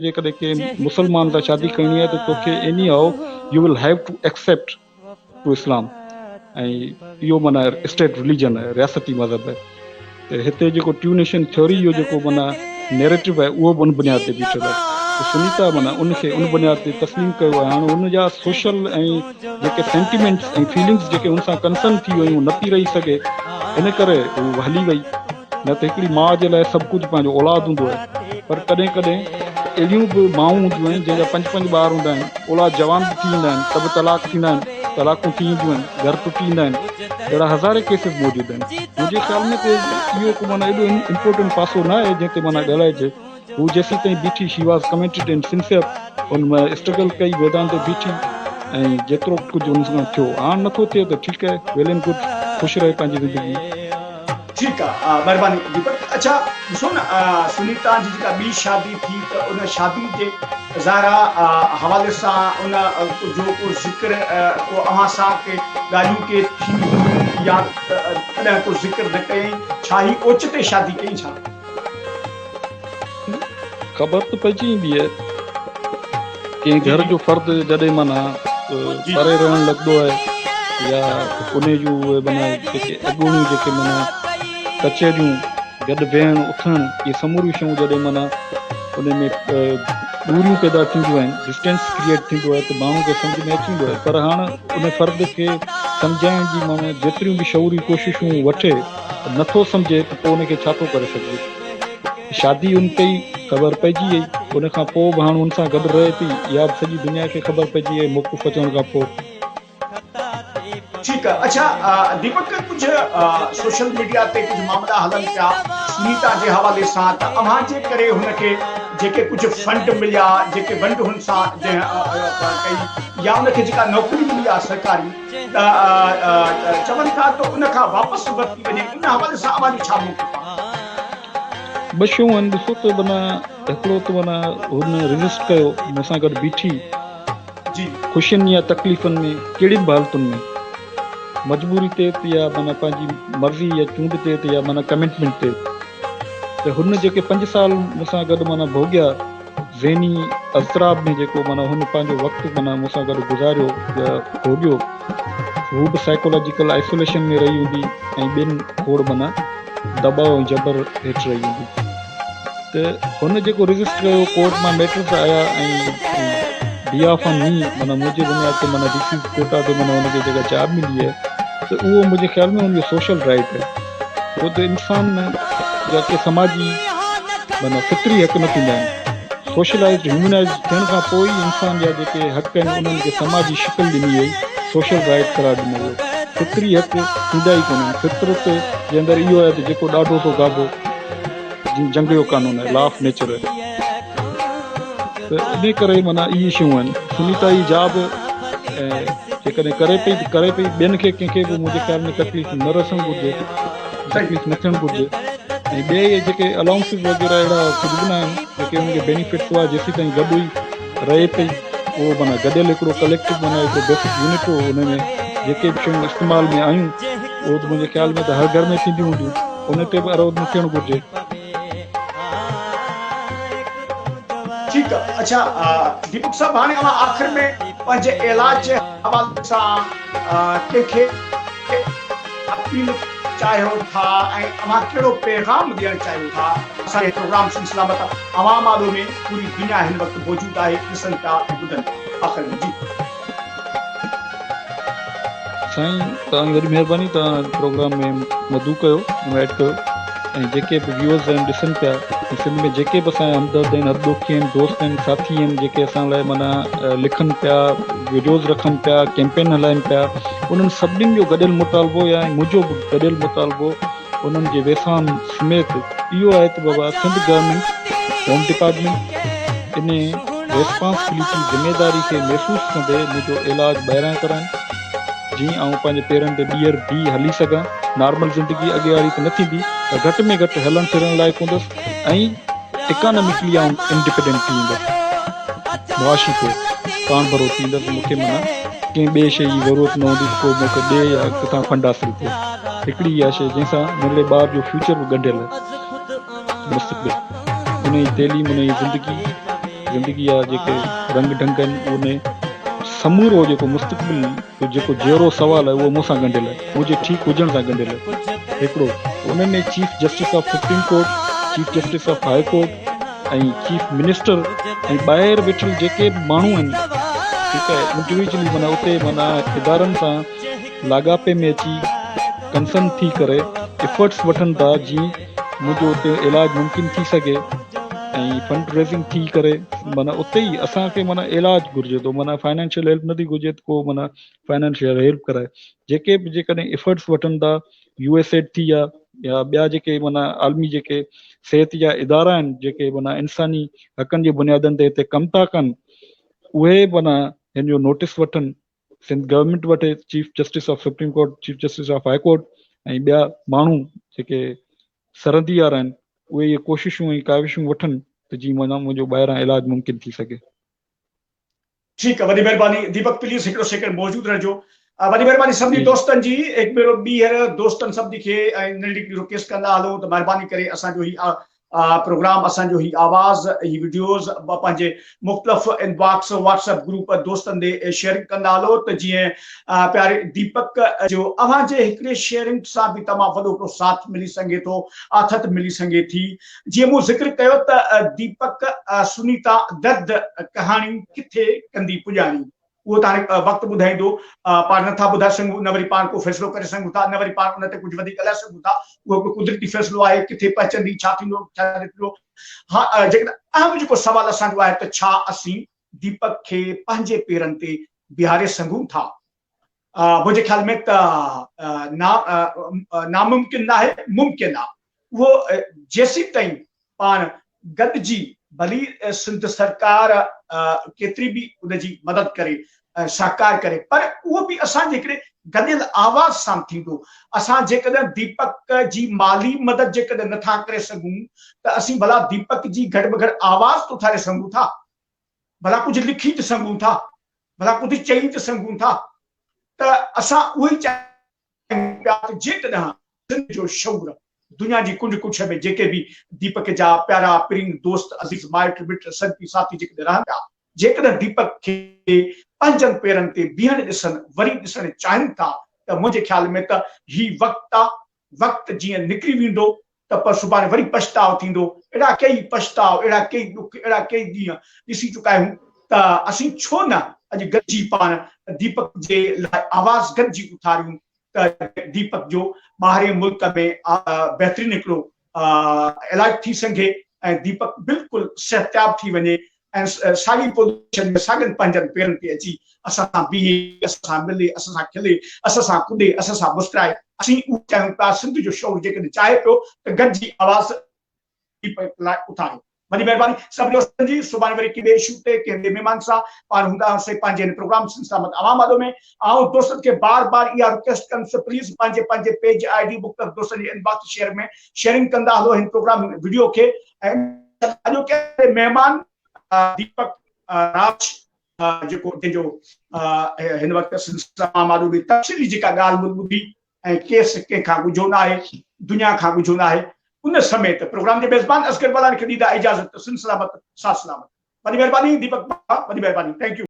جيڪڏهن ڪنهن مسلمان سان شادي ڪرڻي آهي ته توکي anyhow you will have to accept to Islam ۽ اهو معنيٰ اسٽيٽ رليجن آهي رياستي مذهب آهي ته هتي جيڪو ٽيو نيشن ٿيوري جو جيڪو معنيٰ نيريٽو آهي اهو به ان بنياد تي بيٺل آهي ته سنيتا معنيٰ ان کي ان بنياد تي تسليم ڪيو آهي هاڻي ان جا سوشل ۽ جيڪي سينٽيمينٽس ۽ فيلنگس جيڪي ان سان ڪنسرن ٿي ويون نه پي رهي سگهي ان ڪري هو هلي وئي نه ته هڪڙي ماء جي لاء سڀ ڪجهه پنهنجو اولاد هوندو آهي پر ڪڏهن ڪڏهن اهڙيون به مائون هونديون آهن جنهن جا پنج پنج ٻار هوندا آهن اولاد جوان به ٿي ويندا آهن ته به طلاق ٿيندا آهن طلاقون ٿي وينديون آهن گهر ٽٽي ويندا آهن اهڙا هزارين ڪيسز موجود آهن منهنجي خيال ۾ ته اهو ڪو معنيٰ ايڏو امپورٽنٽ پاسو نه آهي جنهن تي معنيٰ ڳالهائجي هو جيسين تائين بيٺي she was committed and sincere in struggle ڪئي ميدان تي بيٺي ۽ جيترو ڪجهه ان سان ٿيو هاڻ نٿو ٿئي ته ٺيڪ آهي ويل اينڊ گڊ خوش رهي پنهنجي زندگي. ٺيڪ آ مھرباني ديپڪ اڇا ڏسو نه سنيتا جي جيڪا ٻي شادي ٿي ته ان شادي جي ظاھر آ حوالي سان ان جو ڪو ذڪر ڪو اوھان سان ڪي ڳالھيون ڪي ٿيون ھيون يا ڪڏھن ڪو ذڪر نه ڪيائين ڇا ھي اوچتي شادي ڪئي ڇا؟ خبر ته پئجي ايندي آهي. ڪنهن گهر جو فرد جڏهن معنيٰ پري رهڻ لڳندو آهي يا انهي جون اهي معنيٰ جيڪي اڳوڻيون جيڪي معنيٰ ڪچهريون گڏ ويهڻ اٿڻ اهي سموريون شيون جڏهن معنيٰ انهي ۾ دوريون پيدا ٿينديون آهن ڊسٽينس ڪريئيٽ ٿيندو آهي ته ماڻهو کي سمجهه ۾ اچي ويندو آهي پر هاڻ ان فرد کي سمجهائڻ جي معنيٰ جيتريون به شعوري ڪوششون وٺي نٿو سمجهي ته پوء ان کي ڇا ٿو ڪري سگهجي. شادي ان ڪئي، خبر پئجي وئي، ان کان پوء به هاڻ ان سان گڏ رهي ٿي، اها به سڄي دنيا کي خبر پئجي وئي موقف اچڻ کان پوء. ٺيڪ آ اڇا ديپڪ ڪجهه سوشل ميڊيا تي ڪجهه معاملا هلن پيا سنيتا جي حوالي سان ته اوهان جي ڪري هن کي جيڪي ڪجهه فنڊ مليا جيڪي ونڊ هن سان جنهن ڪئي يا ان کي جيڪا نوڪري ملي آ سرڪاري ته چون ٿا ته ان کان واپس ورتي وڃي ان حوالي سان اوهان جو ڇا موقف آهي؟ ٻه شيون آهن ڏسو ته معنيٰ هڪڙو ته معنيٰ هن ريزسٽ ڪيو مون سان گڏ بيٺي خوشين يا تڪليفن ۾ ڪهڙين به حالتن ۾ مجبوري تحت يا معنيٰ پنهنجي مرضي يا چونڊ تحت يا معنيٰ ڪمٽمينٽ تحت ته هن جيڪي پنج سال مون سان گڏ معنيٰ ڀوڳيا ذهني اضطراب ۾ جيڪو معنيٰ هن پنهنجو وقت معنيٰ مون سان گڏ گذاريو يا ڀوڳيو هو به سائيڪالاجيڪل آئسوليشن ۾ رهي هوندي ۽ ٻين کوڙ معنيٰ دٻاء ۽ جبر هيٺ رهي هوندي ته هن جيڪو ريزسٽ ڪيو ڪورٽ مان ميٽرز آيا ۽ بيهاف آن مي معنيٰ منهنجي بنياد تي معنيٰ ڊي سي ڪوٽا تي معنيٰ هن کي جيڪا جاب ملي آهي ته اهو منهنجي خيال ۾ هن جو سوشل رائيٽ آهي ڇو ته انسان جا ڪي سماجي معنيٰ فطري حق نه ٿيندا آهن. سوشلائيزڊ هيومنائيزڊ ٿيڻ کان پوء ئي انسان جا جيڪي حق آهن انهن کي سماجي شڪل ڏني وئي، سوشل رائيٽ قرار ڏنو ويو. فطري حق ٿيندا ئي ڪونهن. فطرت جي اندر اهو آهي ته جيڪو ڏاڍو سو گابو. جيئن جنگ جو قانون آهي، لا آف نيچر آهي. ته انهي ڪري معنيٰ اهي شيون آهن. سنيتا هي جاب جيڪڏهن ڪري پئي ته ڪري پئي ٻين کي ڪنهن کي به منهنجي خيال ۾ تڪليف نه رسڻ گهرجي تڪليف نه ٿيڻ گهرجي ۽ ٻئي اهي جيڪي الائونسز وغيره اهڙا ڪجهه به نه آهن جيڪي انهن کي بينيفٽس هئا جيسين تائين گڏ هئي رهي پئي اهو معنيٰ گڏيل هڪڙو ڪليڪٽو معنيٰ هڪڙو بيسڪ يونٽ هو ان ۾ جيڪي به شيون استعمال ۾ آيون اهو ته منهنجي خيال ۾ ته هر گهر ۾ ٿينديون هونديون ان تي به ارود نه ٿيڻ گهرجي. ٺيڪ آ اڇا ديپڪ صاحب هاڻي اوهان آخر ۾ پنهنجي علاج جي حوالي سان ڪنهن کي اپيل چاهيو ٿا ۽ اوهان ڪهڙو پيغام ڏيڻ چاهيو ٿا اسان جي پروگرام سنڌ سلامت عوام آڏو ۾ پوري دنيا هن وقت موجود آهي ڏسن پيا ۽ ٻڌن پيا آخر ۾ جي. سائين توهان جي وڏي مهرباني توهان پروگرام ۾ مدعو ڪيو انوائيٽ ڪيو ۽ جيڪي به ويوئرز آهن ڏسن پيا ۽ سنڌ ۾ جيڪي به اسان جا همدرد آهن هڏ ڏوکي آهن دوست آهن ساٿي آهن جيڪي اسان لاء معنيٰ لکن پيا وڊيوز رکن پيا ڪيمپين هلائن پيا انهن سڀني جو گڏيل مطالبو يا منهنجو به گڏيل مطالبو انهن جي ويساهن سميت اهو آهي ته بابا سنڌ گورنمينٽ هوم ڊپارٽمينٽ انهي ريسپانسبلٽي ذميداري کي محسوس ڪندي منهنجو علاج ٻاهران ڪرائن جيئن آئون پنهنجي پيرن تي ٻيهر بيهي هلي سگهان نارمل زندگي اڳي واري ته نه ٿيندي پر گهٽ ۾ گهٽ هلڻ ڦرڻ لائق هوندس ۽ اڪاناميڪلي آئون انڊپينڊنٽ ٿي ويندس معاشي طور پاڻڀرو ٿي ويندس مون کي معنيٰ ڪنهن ٻئي شيء جي ضرورت نه هوندي ته ڪو مون کي ڏي يا ڪٿان فنڊ حاصل ٿئي. هڪڙي اها شيء جنهن سان ننڍڙي ٻار جو فيوچر به ڳنڍيل آهي، مستقبل، ان جي تعليم، ان جي زندگي. زندگي جا جيڪي رنگ ڍنگ آهن ان سمورو جيڪو مستقبل جو جيڪو جيئرو سوال آهي اهو مون سان ڳنڍيل آهي منهنجي ٺيڪ هجڻ سان ڳنڍيل آهي هڪڙو ان ۾ chief justice of supreme court chief justice of high court ۽ chief minister ۽ ٻاهر ويٺل جيڪي به ماڻهو آهن ٺيڪ آهي انڊيويجولي معنيٰ اتي معنيٰ ادارن سان لاڳاپي ۾ اچي ڪنسرن ٿي ڪري افرٽس وٺن ٿا جيئن منهنجو اتي علاج ممڪن ٿي سگهي ۽ فنڊ ريزنگ ٿي ڪري معنيٰ اتي ئي اسان کي معنيٰ علاج گهرجي ٿو معنيٰ فائنانشل هيلپ نٿي گهرجي ته ڪو معنيٰ فائنانشل هيلپ ڪرائي جيڪي به جيڪڏهن افرٽس وٺن ٿا يو ايس ايڊ ٿي ويا يا ٻيا جيڪي معنيٰ عالمي جيڪي صحت جا ادارا آهن جيڪي معنيٰ انساني حقن جي بنيادن تي هتي ڪم ٿا ڪن اهي معنيٰ هن جو نوٽس وٺن سنڌ گورنمينٽ وٽ chief justice of supreme court, chief justice of high court ۽ ٻيا ماڻهو جيڪي سرندي وارا آهن اهي اهي ڪوششون ۽ ڪاوشون وٺن ته جيئن معنيٰ منهنجو ٻاهران علاج ممڪن ٿي سگهي. ٺيڪ آ وڏي مهرباني ديپڪ پليز هڪڙو سيڪنڊ موجود رهجو وڏي مهرباني سڀني جي دوستن جي هڪ ڀيرو ٻيهر دوستن سڀني کي ۽ ننڍڙي رڪويسٽ ڪندا هلون ته مهرباني ڪري اسان جو هي پروگرام اسان جو هي آواز هي وڊيوز پنهنجي مختلف انباڪس واٽس اپ گروپ دوستن ڏي شيئرنگ ڪندا هلو ته جيئن پياري ديپڪ جو اوهان جي هڪڙي شيئرنگ سان به تمام وڏو هڪڙو ساٿ ملي سگهي ٿو آٿت ملي سگهي ٿي جيئن مون ذڪر ڪيو ته ديپڪ سنيتا درد ڪهاڻي ڪٿي ڪندي پڄاڻي اهو ته هاڻي وقت ٻڌائيندو، پاڻ نه ٿا ٻڌائي سگهون، نه وري پاڻ ڪو فيصلو ڪري سگهون ٿا، نه وري پاڻ ان تي ڪجهه وڌيڪ ڳالهائي سگهون ٿا، اهو هڪ قدرتي فيصلو آهي، ڪٿي پهچندي، ڇا ٿيندو، ڇا نه ٿيندو. ها جيڪڏهن اهم جيڪو سوال اسان جو آهي ته ڇا اسين ديپڪ کي پنهنجي پيرن تي بيهاري سگهون ٿا؟ منهنجي خيال ۾ ته ناممڪن ناهي، ممڪن آهي. اهو جيسيتائين پاڻ گڏجي ڀلي سنڌ سرڪار ڪيتري به ان جي مدد ڪري سهڪار ڪري پر اهو به اسان جي هڪڙي گڏيل آواز سان ٿيندو. اسان جيڪڏهن ديپڪ جي مالي مدد جيڪڏهن نٿا ڪري سگهون ته اسين ڀلا ديپڪ جي گهٽ ۾ گهٽ آواز ته اٿاري سگهون ٿا. ڀلا ڪجهه لکي ته سگهون ٿا. ڀلا ڪجهه چئي ته سگهون ٿا ته اسان اهو ئي چاهيون پيا ته جيڪڏهن سنڌ جو شعور دنيا جي ڪنڊ ڪڙڇ ۾ جيڪي به ديپڪ جا پيارا پرين دوست عزيز مائٽ مٽ سنگتي ساٿي جيڪڏهن رهن پيا جيڪڏهن ديپڪ کي پنهنجن پيرن تي بيهڻ ڏسن وري ڏسڻ چاهين ٿا ته منهنجي خيال ۾ ته هي وقت آ وقت جيئن نڪري ويندو ته پر سڀاڻي وري پڇتاء ٿيندو. اهڙا ڪيئي پڇتاء، اهڙا ڪيئي ڏک، اهڙا ڪيئي ڏينهن ڏسي چڪا آهيون ته اسين ڇو نه اڄ گڏجي پاڻ ديپڪ جي لاء آواز گڏجي اٿاريون ته ديپڪ جو ٻاهرين ملڪ ۾ بهترين هڪڙو علاج ٿي سگهي ۽ ديپڪ بلڪل صحتياب ٿي وڃي ۽ ساڳي پوزيشن ۾ ساڳين پنهنجن پيرن تي اچي اسان سان بيهي، اسان سان ملي، اسان سان کلي، اسان سان ڪڏي، اسان سان مسڪرائي. اسين اهو چاهيون پيا، سنڌ جو شعور جيڪڏهن چاهي پيو ته گڏجي آواز لاء اٿاريو. وڏي مهرباني سڀني دوستن جي. سڀاڻي وري ڪنهن ٻئي اشو تي ڪنهن ٻئي مهمان سان پاڻ هوندا هئاسين پنهنجي هن پروگرام سنڌ سلامت عوام آڏو ۾. آئون دوستن کي بار بار اها رڪويسٽ ڪندس ته پليز پنهنجي پنهنجي پيج I D مختلف دوستن جي انباڪس شيئر ۾ شيئرنگ ڪندا هلو هن پروگرام هن وڊيو کي ۽ اڄوڪي مهمان ديپڪ راج جيڪو جنهن جو هن وقت سلسله عام آڏو ۾ تفصيلي جيڪا ڳالهه ٻولهه ٻڌي ۽ ڪيس ڪنهن کان ڳجهو نه آهي دنيا کان ڳجهو نه آهي ان سميت پروگرام جي ميزبان اصغر بلان کي ڏيندا اجازت سنڌ سلامت ساٿ سلامت وڏي مهرباني ديپڪ ڀاء وڏي مهرباني thank you.